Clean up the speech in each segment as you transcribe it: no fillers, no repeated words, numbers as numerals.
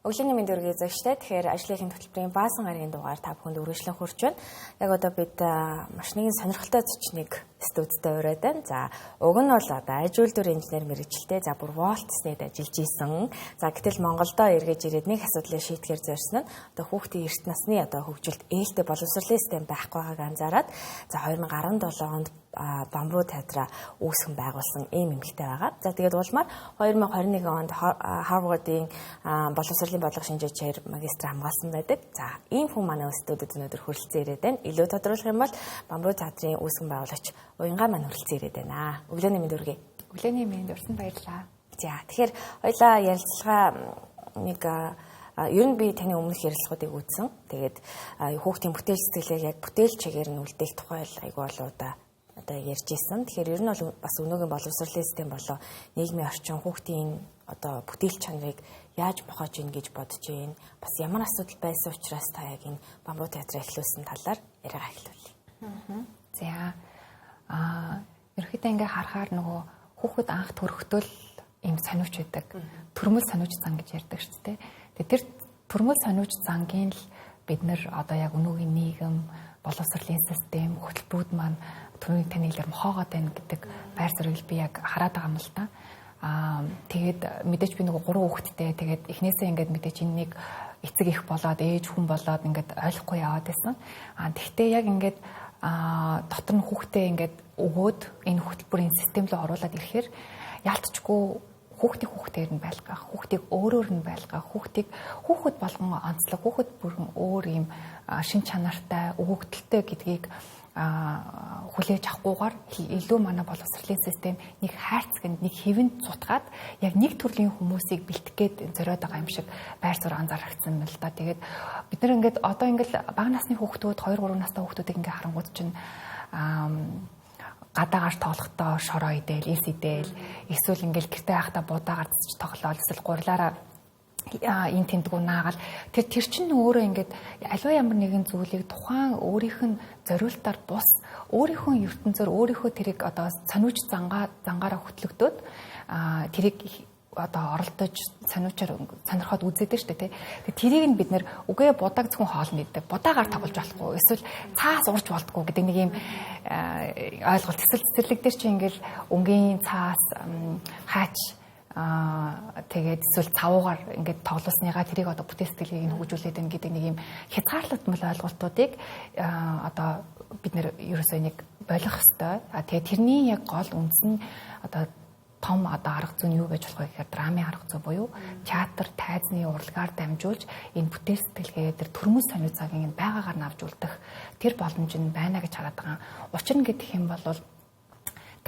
Өглөөний мэнд өргөе зэгштэй. Тэгэхээр ажлын хөтөлбөрийн баасан гарагийн дугаар та бүхэнд үргэлжлэн хүрч байна. Яг одоо бид маш нэгэн сонирхолтой зочныг студидтэй ураад байна. За, уг нь бол одоо аж үйлдвэр инженер мэргэжилтэй. За, бүр Walt Disney-д ажиллаж исэн. За, гэтэл Монголдо эргэж ирээд нэг асуудлыг шийдэхээр зорьсон нь одоо хүүхдийн эрт насны одоо хөгжилд ээлтэй боловсролын систем байхгүй байгааг анзаараад, за, 2017 онд Бамбуу театраа үүсгэн байгуулсан ийм эмэгтэй байгаа. За, тэгээд улмаар 2021 онд Harvard-ийн боловсролын бодлого шинжээчээр магистр хамгаалсан байдаг. За, ийм хүн манай студид өнөөдөр хүрэлцэн ирээд байна. Илүү тодруулах юм бол Бамбуу театрын үүсгэн байгуулагч Уянгаа маань хүрэлцэн ирээд байна. Өглөөний мэнд хүргэе. Өглөөний мэнд, урьсан баярлалаа. За, тэгэхээр хоёлаа ярилцлага нэг ер нь би таны өмнөх ярилцлагуудыг үзсэн. Тэгээд хүүхдийн бүтээл сэтгэлийг яг бүтээл чигээр нь үлдээх тухай айгүй олон удаа одоо ярьж исэн. Тэгэхээр ер нь бол бас өнөөгийн боловсролын систем болоо нийгмийн орчин хүүхдийн одоо бүтээл чанарыг яаж мохоож ийн гэж бодож байна. Бас ямар асуудал байсан учраас та яг энэ Бамбуу театраа эхлүүлсэн талаар яриагаа эхлүүлье. За, ерөнхийдөө ингээ харахаар нөгөө хүүхэд анх төрөхдөө л ийм сониуч байдаг. Төрмөл сониуч зан гэж ярьдаг шүү дээ. Тэгээ тэр төрмөл сониуч зангийн л бид нэр одоо яг өнөөгийн нийгэм, боловсролын систем, хөтөлбөрүүд маань түүнийг таны хэлээр мохоогоод байна гэдэг байр суурийг би яг хараад байгаа юм л та. Тэгээд мэдээж би нөгөө 3 хүүхэдтэй, тэгээд эхнээсээ ингээд мэдээж энэ нэг эцэг их болоод ээж хүн болоод ингээд ойлгохгүй яваад байсан. Тэгтээ яг ингээд дотор нь хүүхдээ ингээд өгөөд энэ хөтөлбөрийн систем рүү оруулаад ирэхээр яалтчгүй хүүхдийг хүүхдээр нь байлгах, хүүхдийг өөрөөр нь байлгах, хүүхдийг хүүхэд болгон онцлог, хүүхэд бүрэн өөр юм шин чанартай, өгөгдөлтэй гэдгийг хүлээж авахгүйгээр илүү манай боловсролын систем нэг хайрцагт, нэг хэвэнд зутгаад яг нэг төрлийн хүмүүсийг бэлтгэх гээд зориод байгаа юм шиг байр суурь анзаарчихсан юм л да. Тэгээд бид нар ингээд одоо ингээд бага насны хүүхдүүд, 2 3 настай хүүхдүүдийг ингээд харангуут чинь гадаагаар тоглохдоо шороо идэл, эс идэл, эсвэл ингээл гэртээ байхдаа будаагаар цэцэж тоглоол, эсвэл гурлаараа энэ тэмдгүү наагаал тэр чинь өөрөө ингээд аливаа ямар нэгэн зүйлийг тухайн өөрийнх нь зориултаар бус өөрийнхөө ертөнцөөр өөрийнхөө тэрийг одоо сониуч зангаараа хөтлөгдөөд тэрийг одоо оролдож сониучаар сонирхоод үзээд шүү дээ, тий. Тэрийг нь бид нэр үгүй будааг зөвхөн хоолно гэдэг. Будаагаар тоглож болохгүй. Эсвэл цаас урж болдгоо гэдэг нэг юм ойлголт. Эсвэл цэцэрлэг дээр чи ингээл өнгийн цаас хаач тэгээд эсвэл цавуугаар ингээд тоглосныгаа тэрийг одоо бүтээл сэтгэлийг нь хөгжүүлээд байна гэдэг нэг юм хязгаарлагдмал ойлголтуудыг одоо бид нэр ерөөсөө нэг болгох ёстой. Тэгээд тэрний яг гол үндэс нь одоо том одоо арга зүй нь юу байж болох вэ гэхээр драмын арга зүй буюу театр тайзны урлагаар дамжуулж энэ бүтээл сэтгэлгээ тэр төрмөл сонио цагийг энэ байгаагаар нь авч үлдэх тэр боломж нь байна гэж хараад байгаа. Учир нь гэх юм бол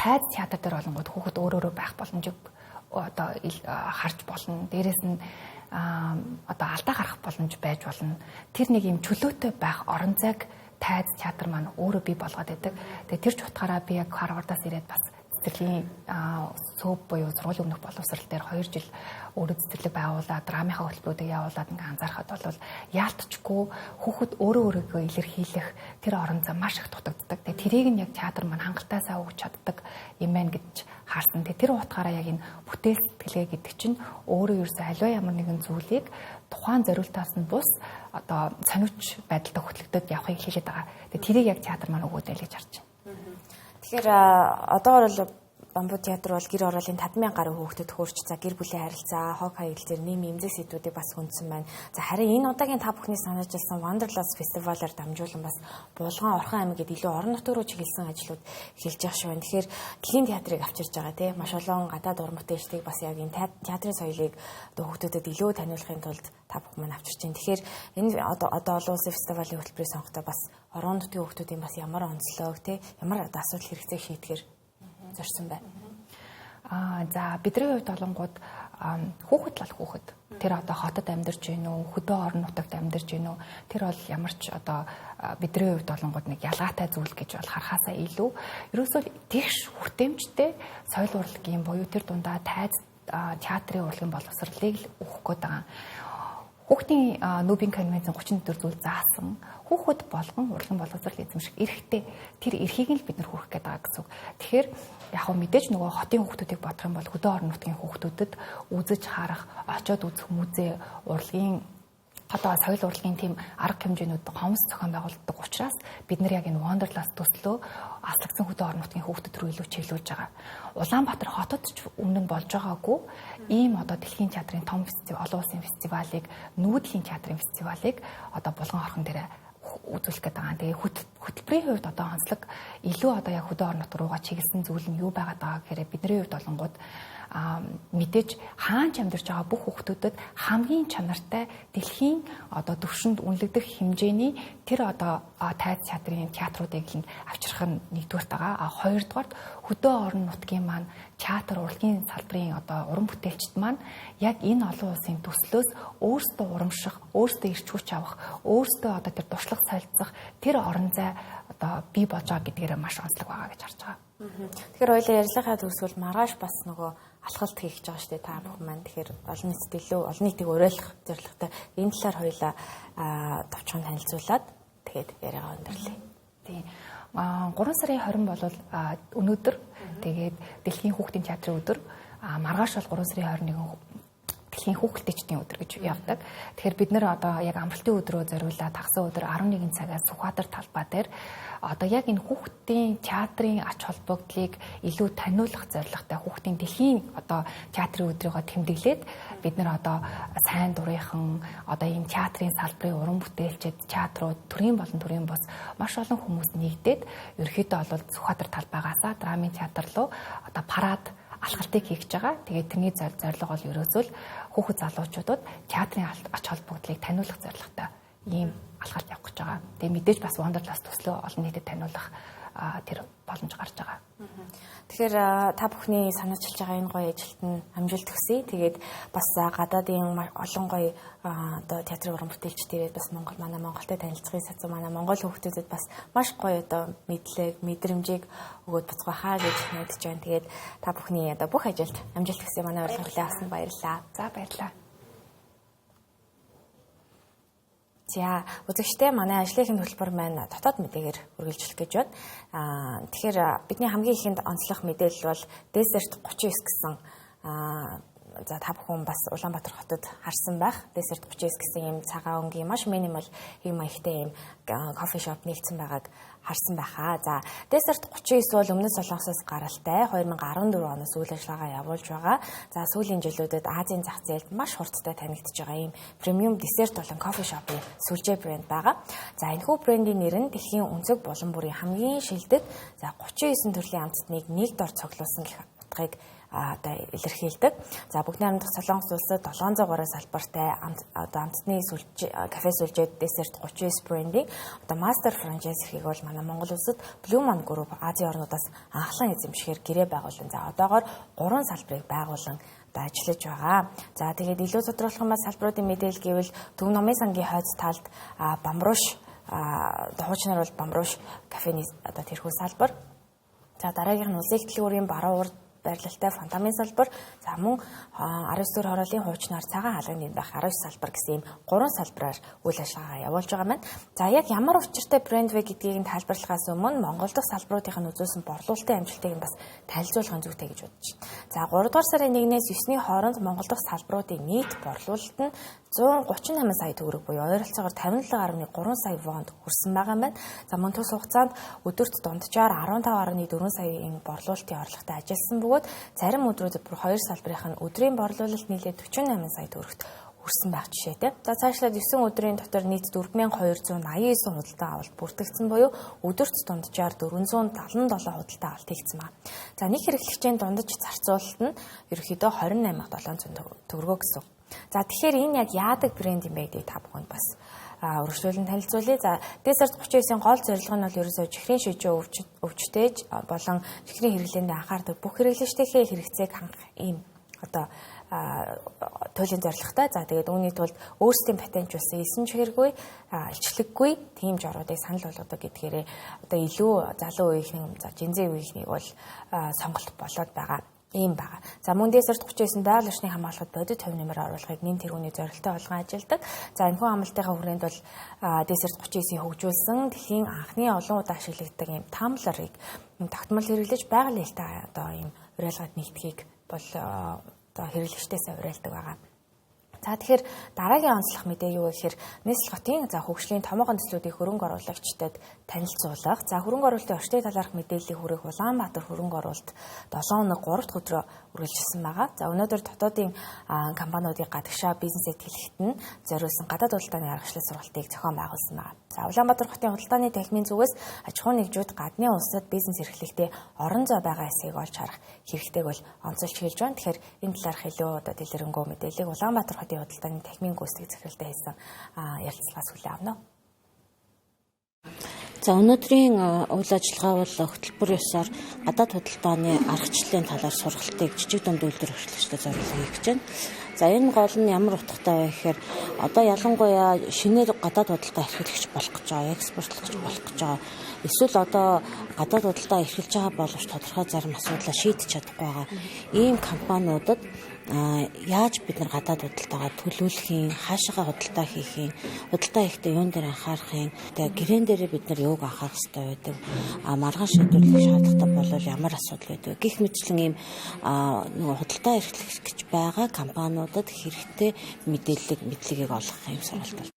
тайз театр дээр болонгууд хүүхэд өөрөөрөө байх боломжийг одоо харж болно. Дээрээс нь одоо алдаа гарах боломж байж болно. Тэр нэг юм чөлөөтэй байх орон зайг тайз театр маань өөрөө бий болгоод байдаг. Тэгээ тэр ч утгаараа би яг Харвардаас ирээд бас цэцэрлэгийн сөв буюу сургуулийн өмнөх боловсрол дээр 2 жил өөрөө цэцэрлэг байгуулад драмынхаа хөтөлбөрүүдийг явуулаад ингээ анзаархад бол яалтчгүй хүүхэд өөрөө өөрийгөө илэрхийлэх тэр орон зай маш их дутагддаг. Тэгээ тэрийг нь яг театр маань хангалттай сайн өгч чаддаг юм байна гэж харсан. Тэгээ тэр утгаараа яг энэ бүтээл сэтгэлгээ гэдэг чинь өөрөө ерөөсөө аливаа ямар нэгэн зүйлийг тухайн зориултаас нь бус одоо сониуч байдалтай хөтлөгдөд явахыг хэлээд байгаа. Тэгээ тэрийг яг театр маань өгөөд байл гэж харж байна. Тэгэхээр одоогор бол Бамбуу театр бол гэр ороолын 50,000 гаруй хүүхдэд хүрч, за, гэр бүлийн харилцаа, хог хаяг зэрэг нийгмийн эмзэг сэдвүүдийг бас хүндсэн байна. За, харин энэ удаагийн та бүхний санаачилсан Wanderlust фестивалаар дамжуулан бас Булган, Орхон аймаг гээд илүү орон нутг руу чиглэсэн ажлууд эхэлж явах шиг байна. Тэгэхээр дэлхийн театрыг авчирж байгаа, тийм маш олон гадаад уран бүтээлчдийг бас яг энэ театрын соёлыг одоо хүүхдүүдэд илүү таниулахын тулд та бүхэн маань авчирч байна. Тэгэхээр энэ одоо олон улсын фестивалийн хөтөлбөрийг сонгохдоо бас орон нутгийн хүүхдүүдийн бас ямар онцлог, тийм ямар одоо асуудал хэрэгцээг шийдэхэр зорьсон байна. За, бидний хувьд болонгууд хүүхэд л хүүхэд. Тэр одоо хотод амьдарч гин үү, хөдөө орон нутагт амьдарч гин үү, тэр бол ямар ч одоо бидний хувьд болонгууд нэг ялгаатай зүйл гэж бол харахаасаа илүү ерөөсөө тэгш хүртээмжтэй соёл урлагийн буюу тэр дундаа тайз театрын урлагийн боловсролыг л өгөх гээд байгаа. Хүүхдийн нүүбийн конвенцийн 34 зүйл заасан. Хүүхэд болгон урлагийн боловсрол эзэмших эрхтэй. Тэр эрхийг нь л бид нар хүргэх гээд байгаа гэсэн үг. Тэгэхээр яг хөө мэдээж нөгөө хотын хүүхдүүдийг бодох юм бол хөдөө орон нутгийн хүүхдүүдэд үзэж харах, очиод үзэх музей, урлагийн одоо соёл урлагийн тийм арга хэмжээнүүд хомс зохион байгуулдаг учраас бид нар яг энэ Wonderlust төслөө аслагдсан хөдөө орон нутгийн хүүхдүүд рүү илүү чиглүүлж байгаа. Улаанбаатар хотод ч өмнө нь болж байгаагүй ийм одоо дэлхийн театрын том фестивал, олон улсын фестивалыг, нүүдлийн театрын фестивалыг одоо Булган орхон дээр үзүүлэх гээд байгаа. Тэгээ хөтөлбөрийн хувьд одоо онцлог илүү одоо яг хөдөө орон нутг руугаа чиглэсэн зүйл нь юу байгаад байгаа гэхээр бидний хувьд болонгууд мэдээж хаан ч амьдарч байгаа бүх хүүхдүүдэд хамгийн чанартай дэлхийн одоо төвшөнд үнэлэгдэх хэмжээний тэр одоо тайз театрын театруудыг л авчрах нь нэгдүгээрт байгаа. А хоёрдугаарт хөдөө орон нутгийн маань театр урлагийн салбарын одоо уран бүтээлчд маань яг энэ олон улсын төслөөс өөрсдөө урамших, өөрсдөө ирч хүч авах, өөрсдөө одоо тэр туршлага солилцох тэр орон зай одоо бий болж байгаа гэдгээрээ маш онцлог байгаа гэж харж байгаа. Тэгэхээр хоёлаа ярьлахаа төгсгөл маргааш бас нөгөө алхалт хийх гэж байгаа шүү дээ та бүхэн маань. Тэгэхээр олон нийтэд илүү олон нийтийг уриалах зорилготой энэ талаар хоёлаа товчхон танилцуулаад тэгээд яриагаа өндөрлөе. Тийм. 3 сарын 20 бол өнөөдөр тэгээд дэлхийн хүүхдийн театрын өдөр, маргааш бол 3 сарын 21 дэлхийн хүүхэлдэйчдийн өдөр гэж явдаг. Тэгэхээр бид нэр одоо яг амралтын өдрөө зориулаад тагсан өдөр 11 цагаас Сүхбаатар талбай дээр одоо яг энэ хүүхдийн театрын ач холбогдлыг илүү таниулах зорилготой хүүхдийн дэлхийн одоо театрын өдрийгөө тэмдэглээд бид нар одоо сайн дурынхан одоо энэ театрын салбарын уран бүтээлчид, театрууд, төрийн болон төрийн бус маш олон хүмүүс нэгдээд ерөнхийдөө бол Сүхбаатар талбайгаасаа драмын театр руу одоо парад алхалтыг хийх гэж байгаа. Тэгээд тэрний зорилго бол ерөөсөө л хүүхэд залуучуудад театрын ач холбогдлыг таниулах зорилготой ийм алхалт явах гэж байгаа. Тэгээд мэдээж бас Wonderlust төслөө олон нийтэд таниулах тэр боломж гарч байгаа. Тэгэхээр та бүхний санаачилж байгаа энэ гоё ажилд нь амжилт хүсье. Тэгээд бас гадаадын олон гоё одоо театрын уран бүтээлчд ирээд бас Монгол манай Монголтой танилцахыг сацсан манай монгол хүүхдүүдэд бас маш гоё одоо мэдлэг, мэдрэмжийг өгөөд буцгаа хаа гэж найдаж байна. Тэгээд та бүхний одоо бүх ажилд амжилт хүсье. Манай урилга хүлээн авсанд баярлалаа. За баярлалаа. За үзэгчдээ манай ажлын хөтөлбөр маань дотоод мэдээгээр үргэлжлэх гэж байна. Тэгэхээр бидний хамгийн ихэнд онцлох мэдээлэл бол Desert 39 гэсэн за та бүхэн бас Улаанбаатар хотод харсан байх. Desert 39 гэсэн ийм цагаан өнгийн маш минимал хэв маягтай ийм кофе шоп нэгдсэн байгааг харсан байхаа. За Desert 39 бол Өмнөд Солонгосоос гаралтай 2014 оноос үйл ажиллагаа явуулж байгаа. За сүүлийн жилүүдэд Азийн зах зээлд маш хурдтай танигдж байгаа ийм премиум десерт болон кофе шопын сүлжээ брэнд байгаа. За энэхүү брендийн нэр нь дэлхийн өнцөг булан бүрийн хамгийн шилдэг за 39 төрлийн амттныг нэг дор цуглуулсан гэх утгыг одоо илэрхийлдэг. За бүгд найрамдах Солонгос улсад 703 салбартай одоо амттны сүлжээ кафе сүлжээ Desert 39 брендийн одоо мастер франчайз эрхийг бол манай Монгол улсад Blue Man Group Азийн орнуудаас анхлан эзэмшихээр гэрээ байгуулан за одоогоор 3 салбарыг байгуулан одоо ажиллаж байгаа. За тэгээд илүү тодруулах юм бол салбаруудын мэдээлэл гэвэл Төв номын сангийн хойц талд Бамбруш хуучнаар бол Бамбруш кафений одоо тэрхүү салбар. За дараагийнх нь улсын хөтөлбөрийн баруун урд байрлалтай фонтамын салбар, за мөн 19 дэх хорооллын хуучнаар цагаан хаалганы энд байх 19 салбар гэсэн ийм 3 салбараар үйл ажиллагаа явуулж байгаа маань. За яг ямар учиртай брэнд вэ гэдгийг нь тайлбарлахаас өмнө Монгол дахь салбаруудынх нь үзүүлсэн борлуулалтын амжилтыг нь бас танилцуулах нь зүйтэй гэж бодож байна. За 3 дугаар сарын 1-ээс 9-ний хооронд Монгол дахь салбаруудын нийт борлуулалт нь 138 сая төгрөг буюу ойролцоогоор 57.3 сая вонд хүрсэн байгаа юм байна. За мөн тус хугацаанд өдөрт дунджаар 15.4 саяын борлуулалтын орлоготой ажилласан бөгөөд зарим өдрүүдэд бүр хоёр салбарынх нь өдрийн борлуулалт нийлээд 48 сая төгрөгт хүрсэн байх жишээтэй. За цаашлаад 9 өдрийн дотор нийт 4289 худалдан авалт бүртгэгдсэн буюу өдөрт дунджаар 477 худалдан авалт хийгдсэн байна. За нэг хэрэглэгчийн дундаж зарцуулалт нь ерөнхийдөө 28,700 төгрөгөө гэсэн. За тэгэхээр энэ яг яадаг брэнд юм бэ гэдгийг та бүхэнд бас үргэлжлүүлэн танилцуулъя. За Desert 39-ийн гол зорилго нь бол ерөөсөө чихрийн шижээ өвчтөж болон чихрийн хэрэглээнд анхаардаг бүх хэрэглэгчдийнхээ хэрэгцээг хангах ийм одоо туйлын зорилготой. За тэгээд үүний тулд өөрсдийн патентжуулсан элсэн чихэргүй, илчлэггүй тийм жоруудыг санал болгодог гэдгээрээ одоо илүү залуу үеийнхний, за жинзээ үеийнхнийг бол сонголт болоод байгаа. Ийм байгаа. За мөн Desert 39 байгаль орчныг хамгаалахад бодит хувь нэмэр оруулахыг нэн тэргүүний зорилттой болгон ажилладаг. За энэхүү амлалтынхаа хүрээнд бол Desert 39-ийн хөгжүүлсэн дэлхийн анхны олон удаа ашиглагддаг ийм тамлерыг тогтмол хэрэглэж байгаль ээлтэй одоо ийм уриалгад нэгтгэхийг бол одоо хэрэглэгчдээсээ уриалдаг байгаа. За тэгэхээр дараагийн онцлох мэдээ юу гэхээр Нийслэл хотын за хөгжлийн томоохон төслүүдийг хөрөнгө оруулагчдад танилцуулах, за хөрөнгө оруулалтын орчны талаарх мэдээллийг хүргэх Улаанбаатар хөрөнгө оруулалт 7 хоног 3 дахь өдрөө үргэлжилсэн байгаа. За өнөөдөр дотоодын компаниудыг гадагшаа бизнесээ тэлэхэд нь зориулсан гадаад худалдааны аргачлал сургалтыг зохион байгуулсан байна. За Улаанбаатар хотын худалдааны танхимын зүгээс аж ахуйн нэгжүүд гадны улсад бизнес эрхлэхдээ орон зай байгаа эсэхийг олж харах хэрэгтэйг бол онцолж хэлж байна. Тэгэхээр энэ талаарх илүү одоо дэлгэрэнгүй мэдээллийг Улаанбаатар хотын худалдааны танхимын гүйцэтгэх захиралтай хийсэн ярилцлагаас хүлээн авна. За өнөөдрийн үйл ажиллагаа бол хөтөлбөр ёсоор гадаад худалдааны аргачлалын талаар сургалтыг жижиг дунд үйлдвэр эрхлэгчдэд зориулан хийх гэж байна. За энэ гол нь ямар утгатай вэ гэхээр одоо ялангуяа шинээр гадаад худалдаа эрхлэгч болох гэж байгаа, экспортлогч болох гэж байгаа. Эсвэл одоо гадаад худалдаа эрхэлж байгаа боловч тодорхой зарим асуудлаа шийдэж чадахгүй байгаа. Ийм компаниудад яаж бид нар гадаад худалдаагаа төлөвлөх юм, хаашаагаа худалдаа хийх юм, худалдаа хийхдээ юун дээр анхаарах юм, тэгээ гэрээн дээрээ бид нар юуг анхаарах хэрэгтэй байдаг, маргаан шийдвэрлэх шаардлагатай болвол ямар асуудал байдаг гэх мэтчлэн ийм нөгөө худалдаа эрхлэх гэж байгаа компаниудад хэрэгтэй мэдээллийг мэдлэгийг олгох юм сургалт.